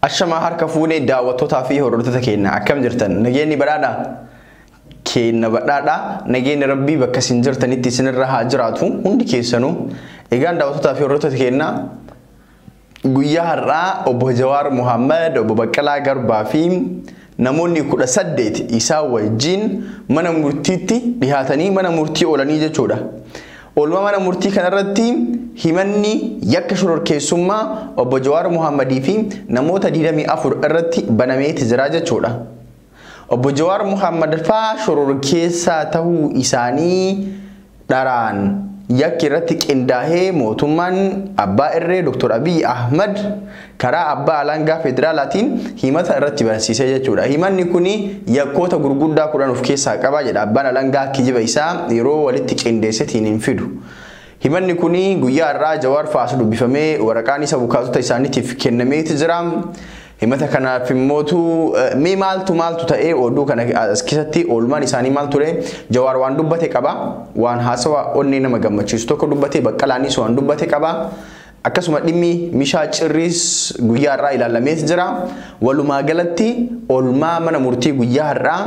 Ashamaa harka fuunee daawwattootaa fi hordoftoota keenya akkam jirtan? Nageenyi badhaadhaa? Keenya badhaadhaa. Nageenyi Rabbii bakka isin jirtanitti isinirra haa jiraatu hundi keessanuu. Egaan daawwattootaa fi hordoftoota keenya, guyyaa har'aa obbo Jawaar Muhammad, obbo Baqqalaa Garbaa fi namoonni 18 isaa wajjin mana murtiitti dhihaatanii mana murtii oolanii jechuudha. Oolmaa mana murtii kanarratti himanni yakka shororkeessummaa obbo Jawaar Muhammadii fi namoota 24 irratti banameeti jira jechuudha. Obbo Jawaar Muhammad faa shororkeessaa ta'uu isaanii dharaan yakki irratti qindaa'ee mootummaan abbaa irree Dr. Abiy Ahmad karaa abbaa alangaa federaalaatiin himata irratti bansiisee jechuudha. Himanni kun yakkoota gurguddaa 10 of keessaa qaba jedha abbaan alangaa kijiba isaa yeroo walitti qindeessetiin hin fidu. Himanni kun guyyaa har'aa Jawaar fa'aas dubbifamee waraqaan isa bukaatota isaaniitiif kennameeti jira. Himata kanaaf immootu mee maaltu maaltu ta'ee oduu kana as keessatti oolmaan isaanii maal ture? Jawaar waan dubbate qaba, waan haasawa onnee nama gammachiisu tokko dubbate, Baqqalaanis waan dubbate qaba. Akkasuma dhimmi Mishaa Cirriis guyyaa har'aa ilaalameet jira. Walumaa galatti oolmaa mana murtii guyyaa har'aa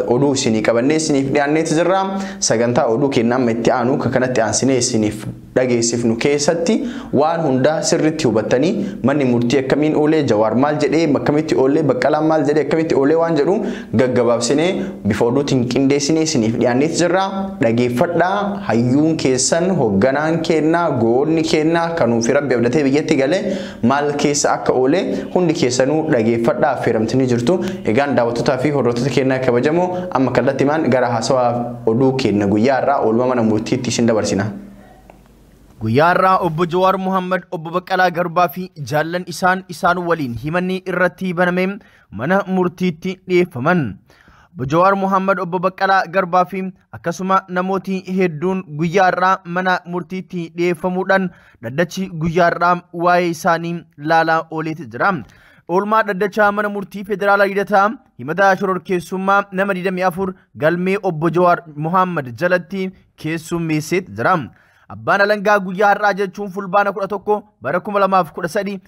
oduu isinii qabannee isiniif dhiyaanneet jirra. Sagantaa oduu kennaa amma itti aanu kan kanatti aansinee isiniif dhageessifnu keessatti waan hundaa sirriitti hubattanii manni murtii akkamiin oolee, Jawaar maal jedhee akkamitti oolee, Baqqalaan maal jedhee akkamitti oolee waan jedhu gaggabaabsinee bifa oduutiin qindeessinee isiniif dhiyaanneet jirra. Dhageeffadhaa, hayyuun keessan, hoogganaan kennaa, goonni kennaa kanuufi Rabbi abdatee biyyatti galee maal keessa akka oolee hundi keessanuu dhageeffadhaa, affeeramtanii jirtu. Egaan daawwattootaa fi hordoftoota kennaa kabajamoo, amma kallattimaan gara haasawaa oduu kenna guyyaa har'aa oolmaa mana murtiitti isin dabarsina. Guyyaa har'aa obbo Jawaar Muhammad, obbo Baqqalaa Garbaa fi jaallan isaan isaan waliin himanni irratti baname mana murtiitti dhiyeeffaman. Obbo Jawaar Muhammad, obbo Baqqalaa Garbaa fi akkasuma namooti hedduun guyyaa har'aa mana murtiitti dhiyeeffamuudhaan dhaddachi guyyaa har'aa waa'ee isaanii laalaa ooleeti jira. Oolmaa dhaddachaa mana murtii federaalaa Lidataa himata shororkeessummaa nama 24 galmee obbo Jawaar Muhammad jalatti keessummeesseet jira. Abbaan alangaa guyyaa har'aa jechuun fulbaana 11 bara 2013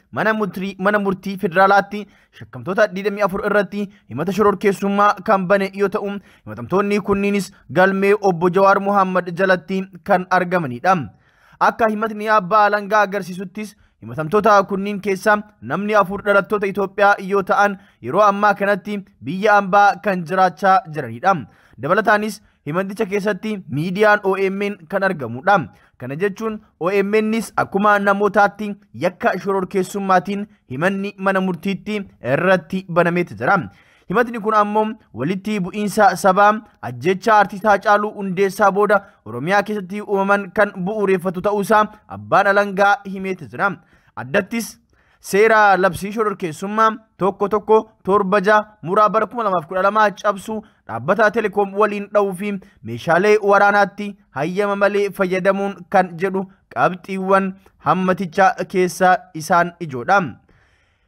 mana murtii federaalaatti shakkamtoota 24 irratti himata shororkeessummaa kan bane yoo ta'u, himatamtoonni kunniinis galmee obbo Jawaar Muhammad jalatti kan argamanidha. Akka himatni abbaa alangaa agarsiisuttis himatamtoota kunniin keessaa namni 4 dhalattoota Itoophiyaa yoo ta'an yeroo ammaa kanatti biyya ambaa kan jiraachaa jiranidha. Dabalataanis himanticha keessatti miidiyaan OMN kan argamudha. Kana jechuun OMNs akkuma namootaatti yakka shororkeessummaatiin himanni mana murtiitti irratti banameeti jira. Himatni kun ammoo walitti bu'iinsa sabaa ajjeechaa artiist Haacaaluu Hundeessaa booda Oromiyaa keessatti uumaman kan bu'uureffatu ta'uusaa abbaan alangaa himeeti jira. Addattis seera labsii shororkeessummaa 1176 muraa bara 2012 cabsuu, dhaabbata telekoom waliin dha'uu fi meeshaalee waraanaatti hayyama malee fayyadamuun kan jedhu qabxiiwwan hammaticha keessa isaan ijoodha.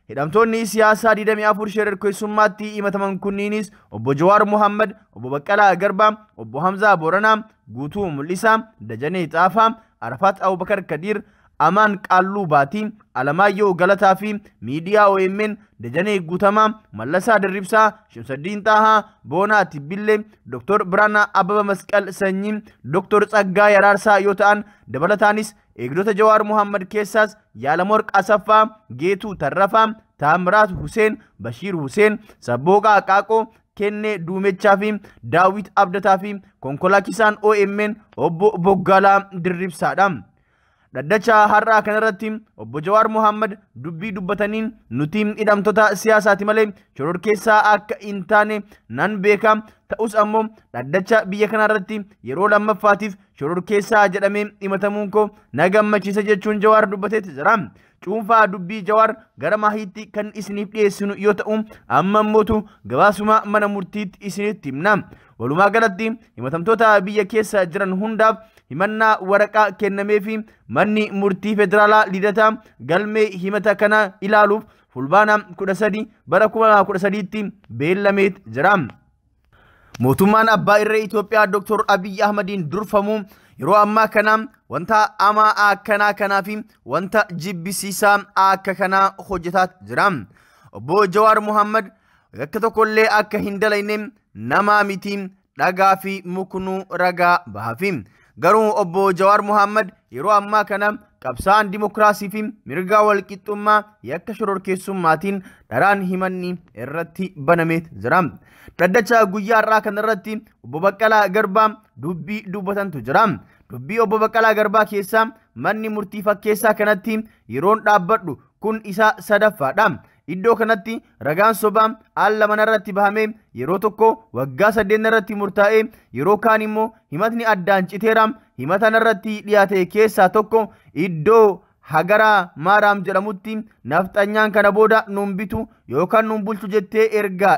Hidhamtoonni siyaasaa 24 shororkeessummaatti himataman kunniinis obbo Jawaar Muhammad, obbo Baqqalaa Garbaa, obbo Hamzaa Booranaa, Guutuu Mul'isaa, Dajanee Xaafaa, Arafaat Abubakar Kadiir, Amaan Qaalluu Baatii, Alamaayyoo Galataa fi miidiyaa OMN Dajanee Guutamaa, Mallasaa Dirribsaa, Shamsaddiin Xaahaa, Boonaa Tibbillee, Dr. Biraanaa Ababa Masqal Sanyii, Dr. Tsaggaa Yaraarsaa yoo ta'an, dabalataanis eegdota Jawaar Muhammad keessaas Yaalamoorq Asaffaa, Geetuu Tarrafaa, Taamiraat Huseen, Bashiir Huseen, Sabbooqaa Qaaqoo, Kennee Duumechaa fi Daawit Abdataa fi konkolaachisaan OMN obbo Boggaalaa Dirribsaadha. Dhaddacha har'aa kanarratti obbo Jawaar Muhammad dubbii dubbataniin, nuti hidhamtoota siyaasaati malee shororkeessaa akka hin taane nan beeka, ta'us ammoo dhaddacha biyya kanarratti yeroo lammaffaatiif shororkeessaa jedhamee himatamuun koo na gammachiisa jechuun Jawaar dubbateeti jira. Cuunfaa dubbii Jawaar gara maahiitti kan isiniif dhiyeessinu yoo ta'u, amma immootu gabaasuma mana murtiitti isinitti himna. Walumaa galatti himatamtoota biyya keessa jiran hundaaf himannaa waraqaa kennamee fi manni murtii federaalaa Lidataa galmee himata kana ilaaluuf fulbaana 13 bara 2013tti beellameet jira. Mootummaan abbaa irree Itoophiyaa Dr. Abiy Ahmadiin durfamu yeroo ammaa kana Wanta amaa akkanaa kanaa fi wanta jibbisiisaa akka kanaa hojjetaa jira. Obbo Jawaar Muhammad yakka tokkollee akka hin dalayne namaa miti dhagaa fi muknuu ragaa bahafi. Garuu Obbo Jawaar Muhammad yeroo ammaa kana qabsaa'aan dimokiraasii fi mirga walqixxummaa yakka shororkeessummaatiin dharaan himanni irratti banamee jira. Dhaddacha guyyaa har'aa kanarratti Obbo Baqqalaa Garbaa dubbii dubbatantu jira. Dubbii Obbo Baqqalaa Garbaa keessaa manni murtii fakkeessaa kanatti yeroon dhaabbadhu kun isa sadaffaadha. Iddoo kanatti ragaan sobaa al lama irratti bahamee yeroo tokko waggaa 8 irratti murtaa'ee yeroo kaan immoo himatni addaan citeera. Himata irratti dhiyaate keessaa tokko iddoo Hagaraa Maaraam jedhamutti nafxanyaan kana booda nuun bitu yookaan nuun bulchu jettee ergaa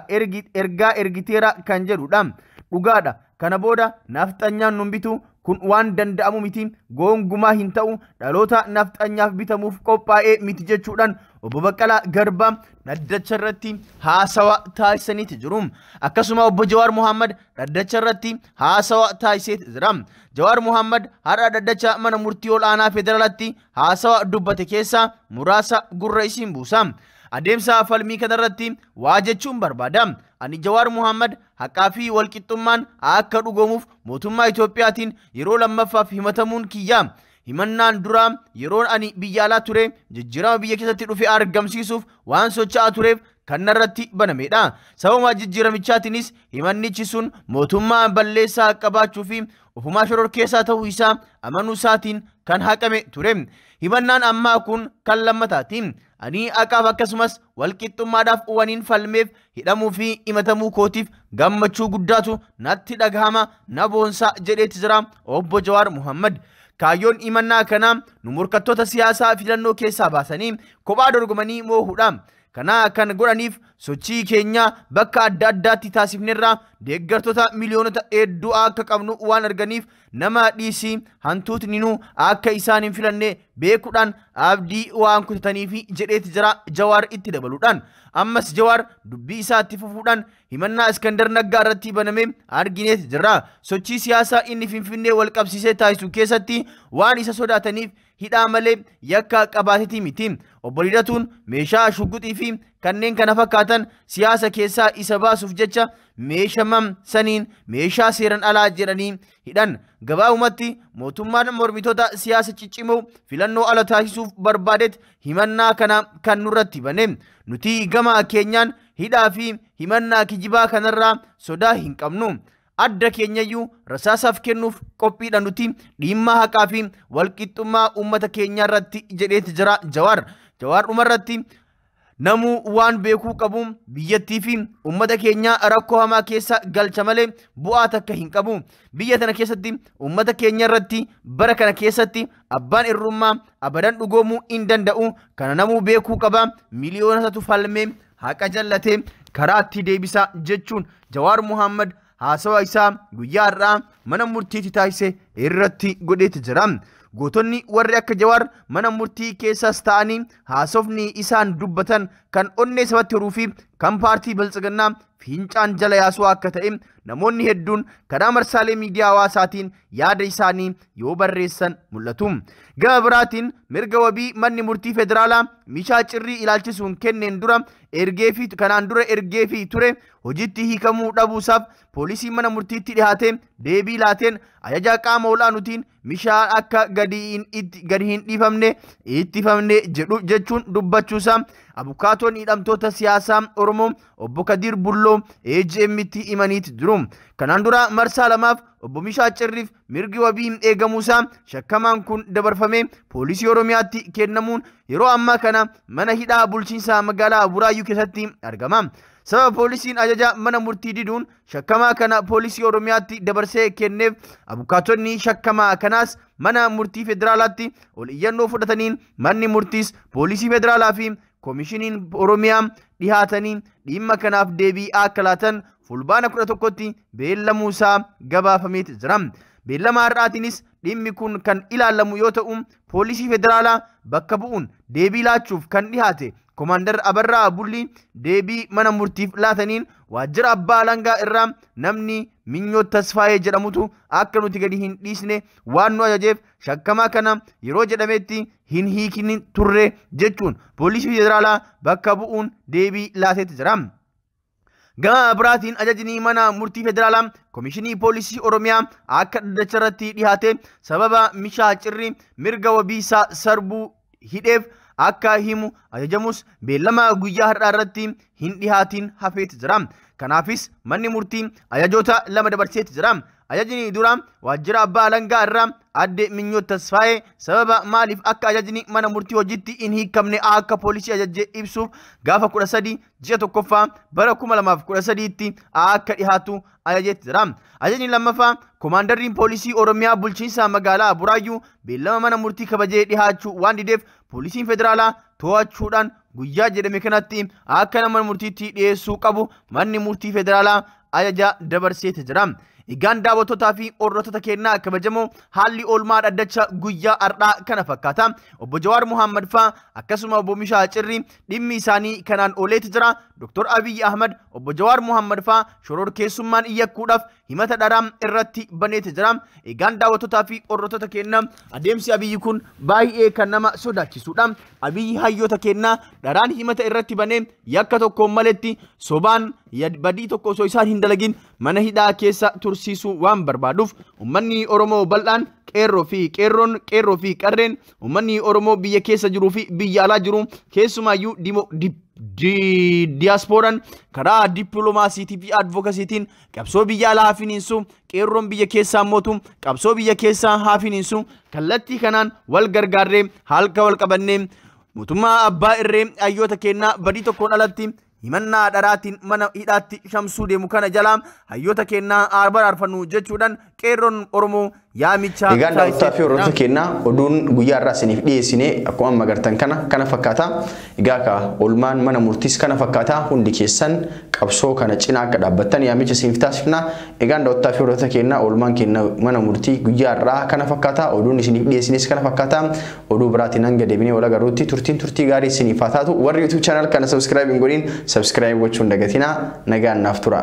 ergiteera kan jedhudha. Dhugaadha. Kana booda nafxanyaan nuun bitu kun waan danda'amu miti, gonkumaa hin ta'u, dhaloota nafxanyaaf bitamuuf qophaa'ee miti jechuudhaan Obbo Baqqalaa Garbaa dhaddacha irratti haasawa taasisaniiti jiru. Akkasuma Obbo Jawaar Muhammad dhaddacha irratti haasawa taasiseeti jira. Jawaar Muhammad har'a dhaddacha mana murtii ol'aanaa federaalaatti haasawa dubbate keessaa muraasa gurra isiin buusa. Adeemsa falmii kanarratti waa jechuun barbaada. Ani Jawaar Muhammad haqaa fi walqixxummaan akka dhugoomuuf mootummaa Itoophiyaatiin yeroo lammaffaaf himatamuun kiyya. Himannaan duraa yeroon ani biyya alaa ture jijjiirama biyya keessatti dhufe argamsiisuuf waan socho'aa tureef kanarratti banamedha. Sababa jijjiiramichaatiinis himannichi sun mootummaa balleessaa qabaachuu fi ofumaa shororkeessaa ta'uu isaa amanuu isaatiin kan haqame ture. Himannaan ammaa kun kan lammataati. Ani haqaaf akkasumas walqixxummaadhaaf waniin falmeef hidhamuu fi himatamuu kootiif gammachuu guddaatu natti dhagahama, na boonsa jedheeti jira Obbo Jawaar Muhammad. Kaayyoon himannaa kanaa nu morkattoota siyaasaa filannoo keessaa baasanii kophaa dorgomanii moohuudha. Kana kan godhaniif sochii keenya bakka adda addaatti taasifnerraa deeggartoota miliyoonota hedduu akka qabnu waan arganiif nama dhiisii hantuutni nu akka isaan hin filanne beekuudhaan abdii waan kutataniif jedheeti jira Jawaar itti dabaluudhaan. Ammas Jawaar dubbii isaatti fufuudhaan himannaa Iskandar Naggaa irratti baname argineeti jira. Sochii siyaasaa inni Finfinnee wal qabsiisee taasisu keessatti waan isa sodaataniif hidhaa malee yakka qabaateeti miti. Obbo Lidatuun meeshaa shugguxii fi kanneen kana fakkaatan siyaasa keessaa isa baasuuf jecha meeshaa saniin meeshaa seeran alaa jedhanii hidhan. Gabaabumatti mootummaan mormitoota siyaasa ciccimoo filannoo ala taasisuuf barbaadeet himannaa kana kan nurratti bane. Nuti gama keenyaan hidhaa fi himannaa kijibaa kanarraa sodaa hin qabnu. Adda keenyayyuu rasaasaaf kennuuf qophiidha nuti dhimma haqaa fi walqixxummaa uummata keenyaa irratti jedheeti jira Jawaar. Jawaar dhumarratti namuu waan beekuu qabu biyyattii fi uummata keenya rakkoo hamaa keessa galcha malee bu'aa takka hin qabu. Biyya tana keessatti uummata keenya irratti bara kana keessatti abbaan irrummaa abadan dhugoomuu hin danda'u. Kana namuu beekuu qaba. Miliyoonatu falmee haqa jallatee karaatti deebisa jechuun Jawaar Muhammad haasawa isaa guyyaa har'aa mana murtiitti taasise irratti godheeti jira. Gootonni warri akka Jawaar mana murtii keessas ta'anii haasofni isaan dubbatan kan onnee sabatti horuu fi kan paartii Biltsiginnaa fincaan jala yaasuu akka ta'e namoonni hedduun karaa marsaalee miidiyaa hawaasaatiin yaada isaanii yoo barreessan mul'atu. Gama biraatiin mirga wabii manni murtii federaalaa Mishaa Cirrii ilaalchisuun kenneen dura ergee fi kanaan dura ergee fi ture hojiitti hiikamuu dhabuusaaf poolisii mana murtiitti dhiyaate deebii laateen ajaja qaama ol'aanuutiin Mishaa akka gadi hin dhiifamne ittifamne jedhu jechuun dubbachuusaa abukaatoon hidhamtoota siyaasaa Oromoo Obbo Kadir Bulloo AGM'tti himaniiti jiru. Kanaan dura marsaa lamaaf Obbo Mishaa Cirriif mirgi wabii eegamuusaa shakkamaan kun dabarfamee poolisii Oromiyaatti kennamuun yeroo ammaa kana mana hidhaa bulchiinsa magaalaa Buraayyuu keessatti argama. Sababa poolisiin ajaja mana murtii diduun shakkamaa kana poolisii Oromiyaatti dabarsee kenneef abukaatonni shakkamaa kanaas mana murtii federaalaatti ol iyyannoo fudhataniin manni murtiis poolisii federaalaa fi koomishiniin Oromiyaa dhihaatanii dhimma kanaaf deebii akka laatan fulbaana 11tti beellamuusaa gabaafameeti jira. Beellama har'aatiinis dhimmi kun kan ilaalamu yoo ta'u poolisii federaalaa bakka bu'uun deebii laachuuf kan dhihaate Komaandar Abarraa Bulli deebii mana murtiif laataniin waajjira abbaa alangaa irraa namni Minyoo Tasfaayee jedhamutu akka nuti gadi hin dhiisne waan nu ajajeef shakkamaa kana yeroo jedhametti hin hiikin turre jechuun poolisii federaalaa bakka bu'uun deebii laateetti jira. Gama biraatiin ajajni mana murtii federaalaa Komishinii Poolisii Oromiyaa akka dhaddacha irratti dhiyaate sababa Mishaa Cirrii mirga wabii isaa sarbuu hidheef akka himu ajajamus beellama guyyaa har'aa irratti hin dhihaatiin hafeeti jira. Kanaafis manni murtii ajajoota lama dabarseeti jira. Ajajni dura waajjira abbaa alangaa irraa adde Minyoo Tasfaayee sababa maaliif akka ajajni mana murtii hojiitti hin hiikamne akka poolisii ajajje ibsuuf gaafa 13 ji'a tokkoffaa bara 2013tti akka dhihaatu ajajeetti jira. Ajajni lammaffaa Komaandarriin Poolisii Oromiyaa bulchiinsa magaalaa Buraayyuu beellama mana murtii kabajee dhihaachuu waan dideef poolisiin federaalaa to'achuudhaan guyyaa jedhame kanatti akka mana murtiitti dhiyeessuu qabu manni murtii federaalaa ajaja dabarseeti jira. Egaan daawwattootaa fi hordoftoota keenyaa kabajamoo haalli oolmaa dhaddacha guyyaa har'aa kana fakkaata. Obbo Jawaar Muhammad faa akkasuma obbo Mishaa Cirrii dhimmi isaanii kanaan ooleeti jira. Dr. Abiy Ahmad obbo Jawaar Muhammad faa shororkeessummaan yakkuudhaaf himata dharaa irratti baneeti jira. Egaan daawwattootaa fi hordoftoota keenyaa adeemsi Abiyyi kun baay'ee kan nama sodaachisudha. Abiyyi hayyoota keenyaa dharaan himata irratti banee yakka tokkoon maletti sobaan badii tokko osoo isaan hin dalagin mana hidhaa keessa tursiisuu waan barbaaduuf uummanni Oromoo bal'aan qeerroo fi qeerroon qeerroo fi qarreen uummanni Oromoo biyya keessa jiruu fi biyya alaa jiru keessumaayyuu diyaaspooraan karaa dippiloomaasiitii fi advokasiitiin qabsoo biyya alaa hafiniinsu qeerroon biyya keessaa mootu qabsoo biyya keessaa hafiniinsu kallattii kanaan wal gargaarree halka wal qabannee mootummaa abbaa irree hayyoota keenyaa badii tokkoon alatti himannaa dharaatiin mana hidhaatti shamsuu deemu kana jalaa hayyoota keenyaa baraarfannu jechuudhaan qeerroon Oromoo yaamicha. Egaan daawwattoota fi hordoftoota keenyaa oduun guyyaa har'aa isiniif dhiyeessine akkuma amma agartan kana fakkaata. Egaa ka oolmaan mana murtiis kana fakkaata. Hundi keessan qabsoo kana cinaa akka dhaabbattan yaamicha isiniif taasifna. Egaan daawwattoota fi hordoftoota keenyaa oolmaan keenya mana murtii guyyaa har'aa kana fakkaata. Oduun isiniif dhiyeessines kana fakkaata. Oduu biraatiin hanga deebinee wal agarruutti turtiin turtii gaarii isiniif haa taatu. Warri YouTube channel kana subscribe hin godhin subscribe gochuun dagatinaa. Nagaan naaf tura.